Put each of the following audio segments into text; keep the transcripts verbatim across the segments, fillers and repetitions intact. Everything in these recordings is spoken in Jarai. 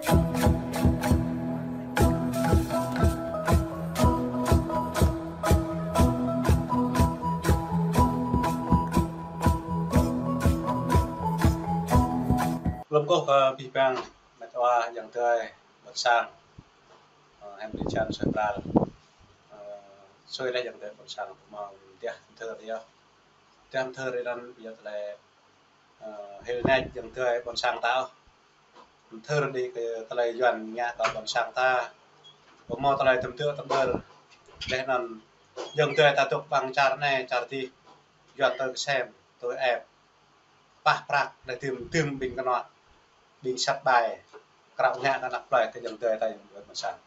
Lơ̆m kâo kơ abih bang met wa ayŏng adơi ƀôn sang, ơ, hiam ƀing čan sui pral. Ơ, sui lĕ ayŏng adơi ƀôn sang pơmơ̆ng dih mơthơr yơh. Dih mơthơr anŭn yơh tơlơi, ơ, hil nač ayŏng adơi ƀôn sang ta ôh. Mơthơr đĭ kơ tơlơi Yuan ngă kơ ƀôn sang ta. Pơmơ̆ng tơlơi tơm tơ̆ tơm đơr. Laih anŭn ayŏng adơi ta dŏ ƀơi čar anai čar adih. Yuan tui kơsem, tui ĕp. Pah prăk, laih tơm tơm ƀing kơnuk. Ƀing sat ƀai. Krao ngă kơ anăp plơi kơ ayŏng adơi ta ayŏng adơi ƀôn sang.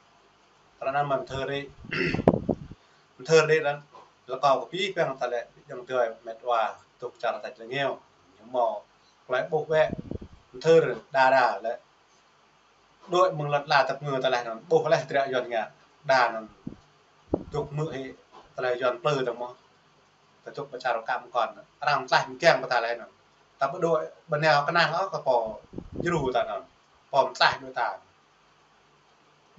Tơlơi anŭn mơ̆n mơthơr đĭ. Mơthơr đĭ anŭn. Lơkâo kơ abih bang ta lĕ ayŏng adơi met wa dŏ čar tač rơngiao. Ñu hmâo tơlơi ƀuh wơ̆t. Mơthơr đa đa lĕ. Đuaĭ mơ̆ng lŏn ala tơp ngơ ta laih anŭn, ƀuh laih hơdră Yuan ngă, đa anŭn. Dŏ hmư̆ hĭ tơlơi Yuan plư dơ̆ng mơ̆n. Ta dŏ pơ čar kăm kŏn, arăng tlaih mơkiăng pơ ta laih anŭn. Ta ƀu đuaĭ ƀơi anai kơnang ôh kơ pô djru ta anŭn. Pô mơtlaih đuaĭ ta.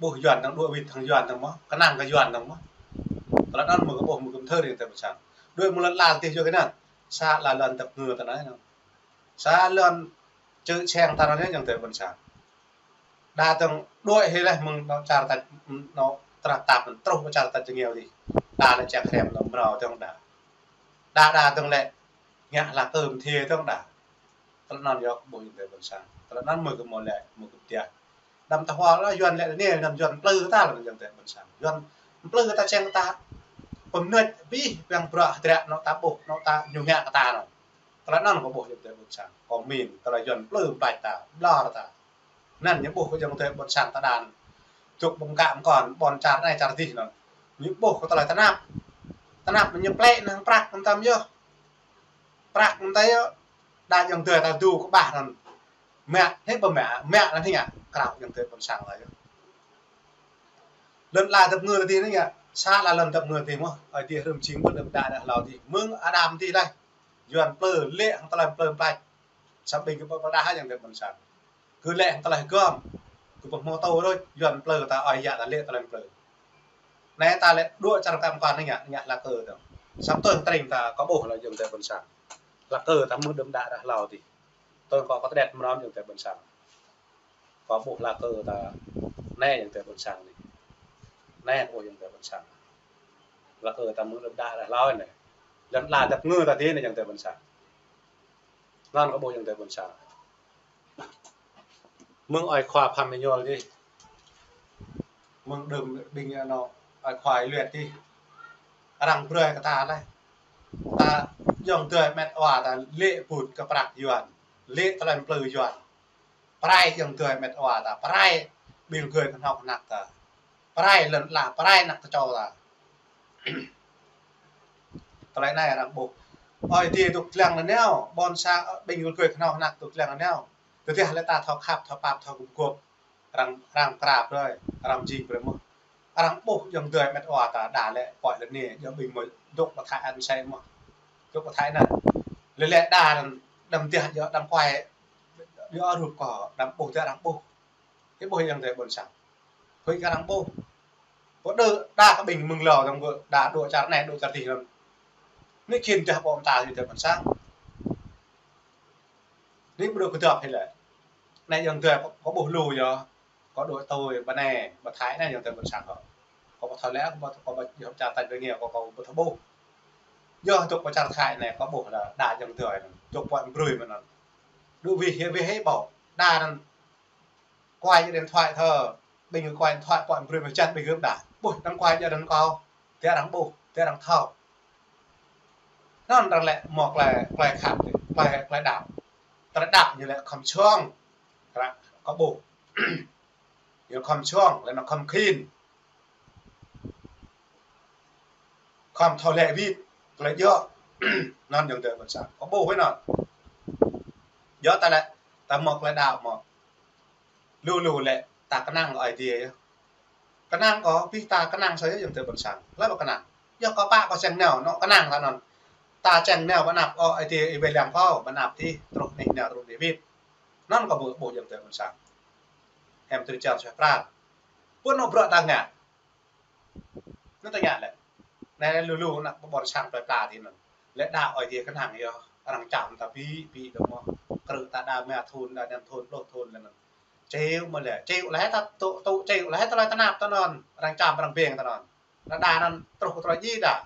Ƀuh Yuan dơ̆ng đuaĭ wĭt hăng Yuan dơ̆ng mơ̆n, kơnang kơ Yuan dơ̆ng mơ̆n. Tơlơi anŭn mơ̆ kơ ƀuh mơ̆ kơ mơthơr ayŏng adơi ƀôn sang. Đuaĭ mơ̆ng lŏn ala tih yua kơ anŭn. Sa lŏn tơp ngơ ta anŭn. Sa lŏn čư̆ čeng ta anŭn ayŏng adơi ƀôn sang. Đa dơ̆ng đuaĭ hĭ laih mơ̆ng anŏ čar tač, anŏ trăp tap, truh pơ čar tač rơngiao dih. Đa lĕ čang hrĕm anŏ mrâo dơ̆ng đa. Đa đa dơ̆ng lĕ ngă hla kơ mơthia dơ̆ng đa. Tơlơi anŭn yơh kơ ƀuh ayŏng adơi ƀôn sang. Tơlơi anŭn mơ̆ kơ mơ̆ lĕ, mơ̆ kơ pơdah. Đăm ta hua lĕ Yuan lĕ anai, anăm Yuan plư ta lĕ ayŏng adơi ƀôn sang. Yuan plư ta čang ta. Pơmơnuih abih bang bruă hơdră anŏ ta ƀuh, anŏ ta ñu ngă kơ ta anŭn. Tơlơi anŭn kơ ƀuh ayŏng adơi ƀôn sang. Kơ min, tơlơi Yuan plư ƀlač ta, ƀlŏr ta. Anŭn ñu ƀuh kơ ayŏng adơi ƀôn sang ta đan. Dŏ ƀơ̆ng kă mơkŏn, ƀôn čar anai čar adih anŭn. Ñu ƀuh kơ tơlơi tơnap. Tơnap ñu plĕ anŭn prăk mơtam yơh. Prăk mơtam yơh. Đa ayŏng adơi ta dŏ kơƀah anŭn. Mă, hĭ ƀu mă, mă anŭn hĭ ngă. Krao ayŏng adơi ƀôn sang laih yơh. Lŏn ala tơp ngơ ta dih anŭn ngă. Sa lŏn tơp ngơ ta dih mơ̆n. Ơi adih rơm jing ƀu đơ̆m đă đă hlâo dih. Mơ̆ng Adam dih laih. Yuan plư, lĕ hăng tơlơi plư ƀlač. Samơ̆ ƀing kơ pơpơdah ayŏng adơi ƀôn sang. Kơ lĕ hăng tơlơi hơgŏm. Kơ pơhmô tô đôč, Yuan plư ta ơi yă ta lĕ tơlơi plư. Anai ta lĕ đuaĭ čar kăm kŏn anai ngă, ngă hla kơ ta. Samơ̆ tơl tring ta kơ ƀuh lĕ ayŏng adơi ƀôn sang. Hla kơ ta mơ̆ đơ̆m đă đă hlâo dih. Tơl kơ kơ tơđet mơnam ayŏng adơi ƀôn sang. Kơ ƀuh hla kơ ta anai ayŏng adơi ƀôn sang anai. Anai kơ ƀuh ayŏng adơi ƀôn sang. Hla kơ ta mơ̆ đơ̆m đă đă hlâo anai. Lŏn ala tơp ngơ ta dih anai ayŏng adơi ƀôn sang. Anŭn kơ ƀuh ayŏng adơi ƀôn sang. Mơ̆ng ơi khua Pham Êñuôl dih. Mơ̆ng đưm ƀing anŏ ơi khua Êluet dih. Arăng brơi kơ ta laih. Ta ayŏng adơi met wa ta lĕ pŭt kơ prăk Yuan. Lĕ tơlơi plư Yuan. Pơrai ayŏng adơi met wa ta. Pơrai ƀing gơ̆ kơnuk kơna ta. Pơrai lŏn ala, pơrai anăk tơčô ta. Tơlơi anai arăng ƀuh. Ơi adih dŏ lăng nanao, ƀôn sang ƀing gơ̆ kơnuk kơna dŏ lăng nanao. Tơdah lĕ ta thâo khăp, thâo pap, thâo gum gôp. Arăng, arăng krap brơi, arăng jing brơi mơ̆n. Arăng ƀuh ayŏng adơi met wa ta đa lĕ pơ̆i lĕ anai, ayŏng ƀing mơ̆ dŏ pơ Thái ăn sai mơ̆n. Dŏ pơ Thái anŭn. Lĕ lĕ đa anŭn, đăm dih ayŏng đăm kuai, ayŏng rup kơ, đăm ƀuh dih arăng ƀuh. Hĭ ƀuh ayŏng adơi ƀôn sang. Huĭ kơ arăng ƀuh. Pơ đơ đa kơ ƀing mơ̆ng hlâo dơ̆ng ƀơ đa đuaĭ čar anai đuaĭ čar adih lăm. Anai khĭn dah ƀô̆ mơta ayŏng adơi ƀôn sang. Anai ƀu đuaĭ kơdŏp hĭ lĕ. Anai ayŏng adơi kơ ƀuh lu yơh. Kơ đuaĭ tui ƀơi anai, ƀơi Thái anai ayŏng adơi ƀôn sang kơ. Kơ ƀu thâo lĕ, kơ ƀu, kơ ƀu dŏ čar tač rơngiao kơ, kơ ƀu thâo ƀuh. Yơh dŏ pơ čar Thái anai kơ ƀuh lĕ đa ayŏng adơi. Dŏ pơ brơi mơ̆n anŭn. Đuaĭ wih hĭ, wih hĭ ƀô̆. Đa anŭn Kuai điện thoại thơ, ƀing kuai điện thoại pơ̆i brơi mơ̆ čăt ƀing gơ̆ đa. Ƀuh, đang kuai jă đang kâo, dih arăng ƀuh, dih arăng thâo. Anŭn arăng lĕ mơ̆ klai, klai khăp, klai, klai đaŏ. Tơlơi đaŏ ñu lĕ khŏm čong, kơ ƀuh. Ñu khŏm čong, lĕ ñu khŏm khĭn. Khŏm thâo lĕ wĭt, tơlơi djơ̆. Anŭn ayŏng adơi ƀôn sang. Kơ ƀuh wơ̆t anŭn. Djơ̆ ta lĕ, ta mơ̆ klai đaŏ mơ̆. Lu lu lĕ, ta kơnang kơ Ơi Adai yơh. Kơnang kơ, pih ta kơnang sa yơh ayŏng adơi ƀôn sang. Lĕ ƀu kơnang. Yơh kơ pă kơ čang nao, anŏ kơnang ta anŭn. Ta čang nao ƀơi anăp, ơ, Ơi Adai, ih wai lăng kâo, ƀơi anăp dih, truh anih nao truh anih wĭt. Anŭn kơ ƀuh, ƀuh ayŏng adơi ƀôn sang. Hem tơlơi čang suaih pran. Pơ anŭn bruă ta ngă. Anŭn ta ngă lĕ. Anai lu lu ană ƀôn sang plơi pla tui anŭn. Lĕ đa ơi yơh kơnang yơh. Arăng čăm ta ƀiă ƀiă dơ̆ng mơ̆. Krư̆ ta đa rơma thŭn, đa năm thŭn, pluh thŭn lĕ anŭn. Čeo mơ̆ lĕ. Čeo lĕ ta tŭ, tŭ čeo lĕ ta lơi tơnap ta anŭn. Arăng čăm arăng ƀing ta anŭn. Đa đa anŭn truh kơ tơlơi djai đa.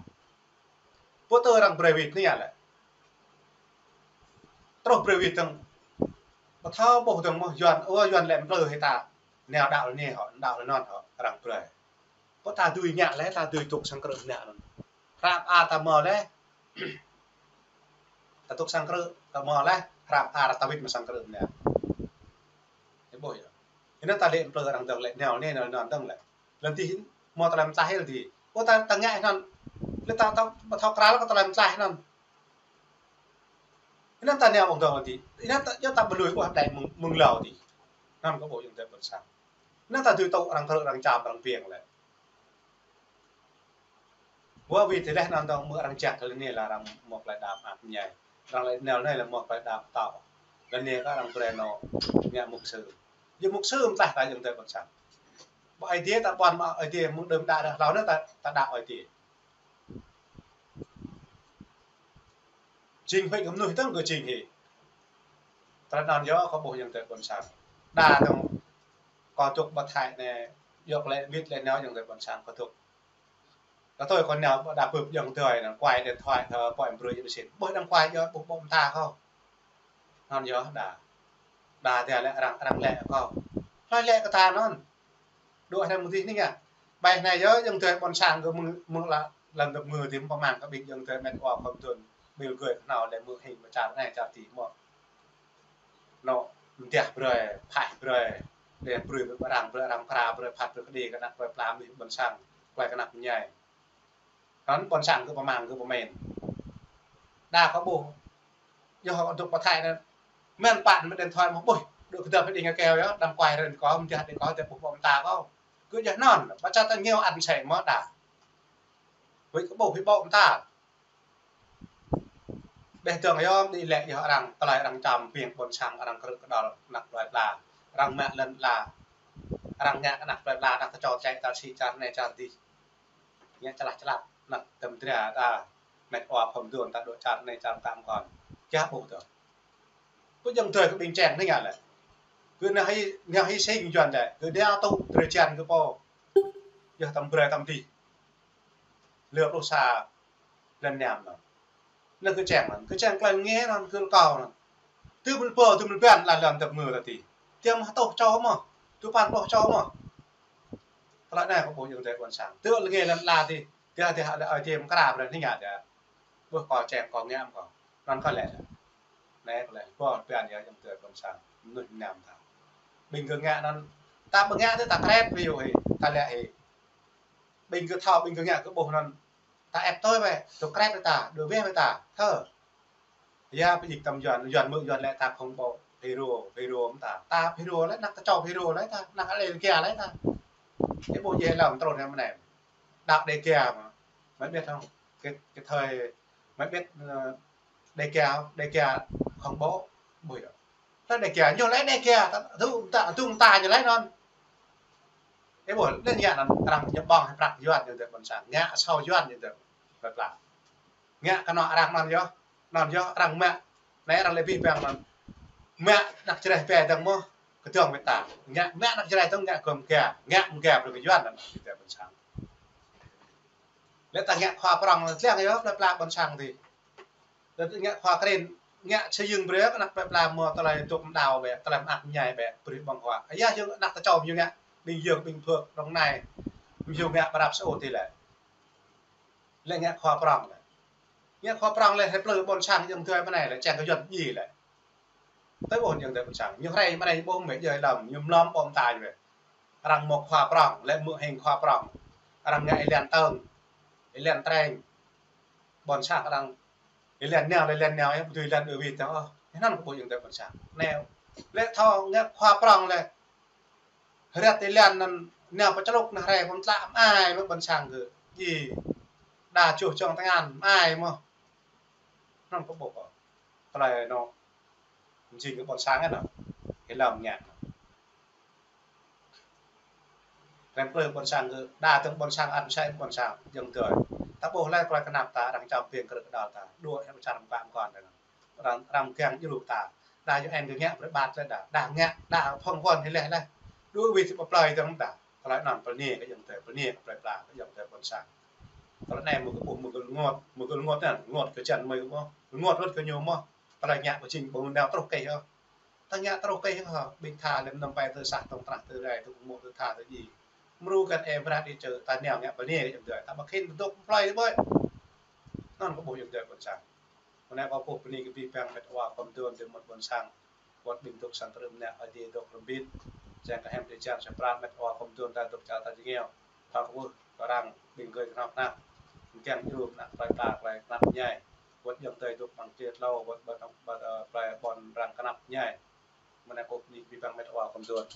Pơ tơ arăng brơi wĭt anai lĕ. Truh brơi wĭt dơ̆ng. Ƀu thâo ƀuh dơ̆ng mơ̆ Yuan, ơ Yuan lĕ plư hĭ ta. Nao đaŏ lĕ anai hŏ, đaŏ lĕ anŭn hŏ, arăng brơi. Pơ ta dưi ngă lĕ, ta dưi dŏ sang krư̆ mơnă anŭn. Hră mơar ta mơ̆ lĕ. Ta dŏ sang krư̆, ta mơ̆ lĕ, hră mơar ta wĭt mă sang krư̆ mơnă. Ih ƀuh yơh. Anŭn ta lĕ plư arăng dơ̆ng lĕ, nao anai, nao anŭn dơ̆ng lĕ. Lăm tih, mơ̆ ta lăm tah hil tih. Ơ ta, ta ngă anŭn. Lĕ ta, ta, ƀu thâo krăn kơ ta lăm tah anŭn. Anŭn ta nao ƀơ̆ng dơ̆ng tih. Anŭn ta, yơh ta ƀu lui ƀuh đai mơ̆ng, mơ̆ng hlâo tih. Anŭn kơ ƀuh ayŏng adơi ƀôn sang. Anŭn ta dưi tŭ arăng krư̆ arăng čăm arăng ƀing lĕ. Wơ̆t wĭt tơlơi anŭn dơ̆ng mơ̆ arăng čăk tơlơi anai lĕ arăng mơ̆ tơlơi đaŏ mơak mơñai. Arăng lĕ nao anai lĕ mơ̆ tơlơi đaŏ tŏ. Lĕ anai kơ arăng brơi anŭn ngă mục sư. Yơh mục sư mơ̆ tah ta ayŏng adơi ƀôn sang. Ƀơi Ơi Adai ta ƀuăn mơ̆ Ơi Adai mơ̆ng đưm đă đah hlâo anŭn ta, ta đaŏ Ơi Adai. Jing huĭ kơ mơnuih dơ̆ng kơ jing hĭ. Tơlơi anŭn yơh kơ ƀuh ayŏng adơi ƀôn sang. Đa dơ̆ng kơ dŏ ƀơi Thái anai, yơh lĕ wĭt lĕ nao ayŏng adơi ƀôn sang kơ dŏ. Kơ tui kơ nao đa bưp ayŏng adơi anŭn, kuai điện thoại thâo pơai brơi yơh ƀơsĭn. Ƀuh đang kuai yơh ƀuh ƀô̆ mơta kơ. Anŭn yơh đa. Đa tơlơi lĕ arăng, arăng lĕ kơ. Hlơi lĕ kơ ta anŭn. Dŏ hrăm mơ̆ng tih anai ngă. Ƀai anai yơh ayŏng adơi ƀôn sang kơ mơ̆ng, mơ̆ng lăm, lăm dŏp ngơ tih pơmang kơ ƀing ayŏng adơi met wa khŏm thŭn. Ƀil gơi kơ nao lĕ mơ̆ng hĭ mơ̆ čar anai čar tih mơ̆. Anŭn mơdiah brơi, phaih brơi. Lĕ brơi arăng, brơi arăng pra, brơi phat brơi kơđi kơ ană plơi pla mơnuih ƀôn sang. Kuai kơ ană mơñai. Anŭn ƀôn sang kơ pơmang kơ pơmĭn. Đa kơ ƀuh. Yơh dŏ ƀơi Thái anŭn. Mơ̆n pă mă điện thoại mơ̆ ƀuh. Dŏ kơdŏp hĭ đing keo yơh, đang kuai rơ̆n kơ, mơdiah đing kơ, tơpŭ ƀô̆ mơta kơ. Kơ yơh anŭn, ƀă čar ta ngiao ăn sĕ mơ̆ đa. Huĭ kơ ƀuh, huĭ ƀô̆ mơta. Ƀĕ dơ̆ng yơh, đĭ lĕ yơh arăng, tơlơi arăng čăm ƀing ƀôn sang arăng krư̆ kơđŏl ană plơi pla. Arăng mă lŏn ala. Arăng ngă ană plơi pla, arăng kơčô čĕ čar sĭ čar anai čar dih. Ngă čơlah čơlah, ană tơm dra ta, met wa khŏm thŭn ta dŏ čar anai čar tam kon. Kiăng ƀuh tơ. Kơ ayŏng adơi kơ ƀing čeng anai ngă lĕ. Kơ anai hĭ, anai hĭ sĭ Yuan lĕ. Kơ đa tŭ drơi jan kơ pô. Yơh tơm brơi tơm dih. Lơ pluh sa lăm năm anŭn. Anŭn kơ čeng anŭn, kơ čeng klai ngă anŭn, kơ kâo anŭn. Tơm mơ̆n pô, tơm mơ̆n ƀan lăm lăm dŏp ngơ ta tih. Tiăm hơtuh čô mơ̆, tơpăn pluh čô mơ̆. Tơlơi anai kơ ƀuh ayŏng adơi ƀôn sang. Tơl ngă lăm ala tih, tih, tih lĕ Ơi Adai mơ̆ng krăp lĕ anai ngă tih. Ƀuh kâo čeng kâo ngă mơ̆ kâo. Anŭn kâo lĕ. Anai kâo lĕ, ƀuh ƀan yơh ayŏng adơi ƀôn sang. Mơnuih mơnam ta. Ƀing gơ̆ ngă anŭn, ta ƀu ngă tih ta krep hĭ yơh hĭ, ta lĕ hĭ. Ƀing gơ̆ thâo, ƀing gơ̆ ngă kơ ƀuh anŭn. Ta ĕp tui bĕ, dŏ krep bĕ ta, dŏ weh bĕ ta, thơ. Yơh pơjing tơm Yuan, Yuan mơ̆ Yuan lĕ ta khŏm ƀuh Phêrô, Phêrô mơ̆ ta. Ta Phêrô lĕ, ană kơčô Phêrô lĕ ta, ană Đêga lĕ ta. Ih ƀuh djơ̆ lăm trŭn hăng mơnai. Đaŏ Đêga mơ̆. Mơ̆ ƀiă thâo, kơ, kơ thơi, mơ̆ ƀiă, ơ, Đêga, Đêga khŏm ƀuh, ƀuh yơh. Tơ Đêga, ñu lĕ Đêga, ta, tŭ ta, tŭ ta ñu lĕ anŭn. Ih ƀuh, anŭn ngă anŭn arăng ñu ƀơ̆ng hĭ prăk Yuan ayŏng adơi ƀôn sang. Ngă asâo Yuan ayŏng adơi ƀôn sang. Ngă kơ anŏ arăng anŭn yơh, anŭn yơh arăng mă. Anai arăng lĕ abih bang anŭn. Mă ană Jrai ƀe dơ̆ng mơ̆, kơdŏng mơ̆ ta. Ngă mă ană Jrai dơ̆ng ngă gơ̆m ga, ngă mơ̆ ga brơi kơ Yuan anŭn ayŏng adơi ƀôn sang. Lĕ ta ngă khua prŏng lĕ tlang yơh, plơi pla ƀôn sang tih. Lĕ ngă khua krin, ngă sơyưng brơi kơ ană plơi pla mơ̆ tơlơi dŏ mơdâo bĕ, tơlơi mơak mơñai bĕ, brơi ƀơ̆ng huă. Ayah yơh ană ta čô mơ̆ yơh ngă, ƀing yơh ƀing thuơk rŏng anai, mơ̆ yơh ngă prăp sơô tih lĕ. Lĕ ngă khua prŏng lĕ. Ngă khua prŏng lĕ, hĭ plư ƀôn sang ayŏng adơi mơnai lĕ, čang kơ Yuan djai lĕ. Tơ ƀuh ayŏng adơi ƀôn sang. Ñu hrơi mơnai ƀuh mơ̆ djai lăm, ñu mlŏm ƀô̆ ta yơh. Arăng mơ̆ khua prŏng, lĕ mơ̆ hing khua prŏng. Arăng ngă ih lĕn tơng, ih lĕn treng. Ƀôn sang arăng, ih lĕn nao, ih lĕn nao, ih ƀu dưi lĕn đơ wĭt tơ ôh. Ih anŭn kơ ƀuh ayŏng adơi ƀôn sang. Nao. Lĕ thâo ngă khua prŏng lĕ. Hrĕt ih lĕn anŭn, nao pơčlŭk ană hrơi pơm tlă mơai mơ̆ ƀôn sang gơ̆. Djai. Đa čuh čŏng tơngan mơai mơ̆. Anŭn kơ ƀuh kơ. Tơlơi anŭn. Jing kơ ƀôn sang anŭn. Ih lăm ngă. Rem krư̆ ƀôn sang kơ, đa tơ̆ng ƀôn sang, ăn sai ƀôn sang, ayŏng adơi. Ta ƀuh laih tơlơi kơnap ta, arăng čăm ƀing krư̆ kơdal ta. Đuaĭ hĕ pơčar ƀă mơkŏn ta. Arăng, arăng kiăng djru ta. Đa yua eng kơ ngă brơi ƀat laih đa. Đa ngă, đa phŏng ƀôn hĭ laih laih. Đuaĭ wĭt pơ plơi tơ̆ng ta. Tơlơi anŭn pơnê kơ ayŏng adơi, pơnê kơ plơi pla, kơ ayŏng adơi ƀôn sang. Tơlơi anai mơ̆ kơ ƀuh, mơ̆ kơ rơngot, mơ̆ kơ rơngot anŭn, rơngot kơ čan mơi kơ ƀuh. Rơngot wơ̆t kơ ñu mơ̆. Tơlơi ngă kơ jing ƀu nao truh kơ hơ. Ta ngă truh kơ hơ, ƀing tha lĕ mơnam pai tơ sah tŏng trah tơ rai tơ kơmŭ tơ tha tơ dji. Mrô kăn ê mrat đi čơ ta nao ngă pơnê kơ ayŏng adơi. Ta ƀu khĭn tơdŏk plơi ƀơi. Anŭn kơ ƀuh ayŏng adơi ƀôn sang. Mơnai kâo kơkuh bơni kơ abih bang met wa khŏm dŏn tơ mơ̆n ƀôn sang. Wơ̆t ƀing dŏ sang trơm nă Ơi Adai dŏ rơmbit. Čang kơ hiam tơčang sa pran met wa khŏm dŏn ta dŏ čar ta jơngeo. Pha kơ ƀuh kơ arăng ƀing gơi kơnap kơnap. Kiăng djru nă plơi pla plơi kơnap ñai. Wơ̆t ayŏng adơi dŏ ƀăng čê tlâo, wơ̆t ƀăng, ƀăng, ơ, plơi ƀôn arăng kơnap ñai. Mơnai kâo kơkuh bơni kơ abih bang met wa khŏm dŏn.